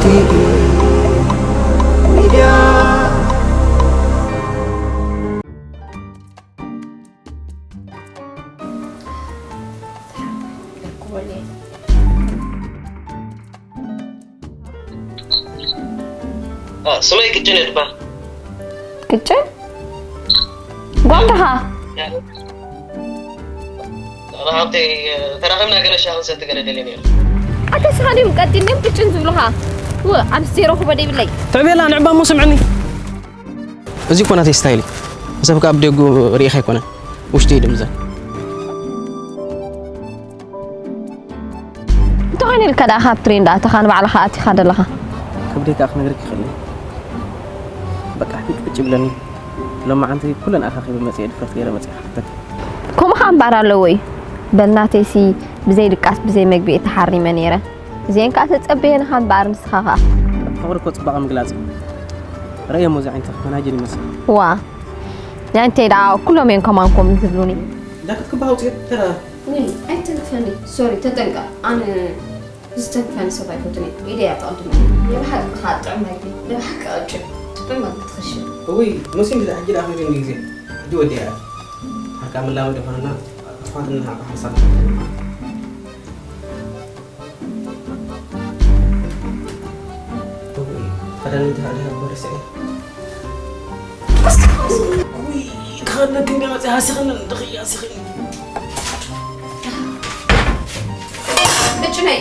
ቲቪ ሚድያ። ስመይ ቅጭን እየ ድባ። ቅጭን ጓልተኻ ንሓብተይ ተራኸብና ገለ ሻሂ ክንሰቲ ገለ ደልየ ነይሩ። ኣተስኻ ድዮም ቀጢን ድዮም ቅጭን ዝብሉኻ? ው ኣንስ ዘይረኽቦ ደይብለይ። ትዕቤላ ንዕባ እሞ ስምዕኒ። እዚ እኮ ናተይ ስታይል እዩ። ሰብ ካብ ደጉ ርኢኻ ኣይኮነን፣ ውሽጢ እዩ ድምዘ። እንተኾይኑ ኢልካ ደኣ ካብ ትሬንድ ኣተኻ ንባዕልኻ ኣቲኻ ዘለኻ። ከብደይ ከዓ ክነግረክ ይኽእል እየ። በቃ ሕጭ ብለኒ። ሎማዓንቲ ኩለን ኣኻኺበ መፅአ ድፍረት ገይረ መፅአ ሓተት። ከምኡ ኸዓ እምበኣር ኣለዎ እዩ። በል ናተይሲ ብዘይ ድቃስ ብዘይ መግቢ እየ ተሓሪመ ነይረ። እዚአን ከዓ ተጸበየንኻ እምበኣር ንስኻ ኸዓ። ፍቕሪ እኮ ፅባቐ ምግላፅ እዩ። ረእየሞ እዚ ዓይነትኻ ፈናጅል ይመስል። ዋ ናይ እንተይ ደኣ ኩሎም እዮም ከማንኩም ዝብሉኒ። ጃኬት ክባ ኣውፅእ ተራ ኣይተንክፈኒ ሶሪ ተጠንቀቕ ኣነ ዝተንክፈኒ ሰብ ኣይፈቱን እየ ኢደ እያ ትቐድመኒ ንብሓቂ ከዓ ጥዑም መግቢ ንብሓቂ ቅጭ ጥዑም መግቢ ትኽሽን እውይ ሙሲን ግዜ ሕጂ ደኣ ኸይዱ እንዲ ግዜ ሕጂ ወዲያ እያ ሓርካ ምላመድ ይኾነና ኣሕዋትና ሓርካ ሓሳብ እውይ ኸዳን እንተሃደ ሃቦ ረስዐ ክኸነክ እንደ መፅእ ሃሲኽኒ እንድኽያ ሃሲኽኒ ቅጭነይ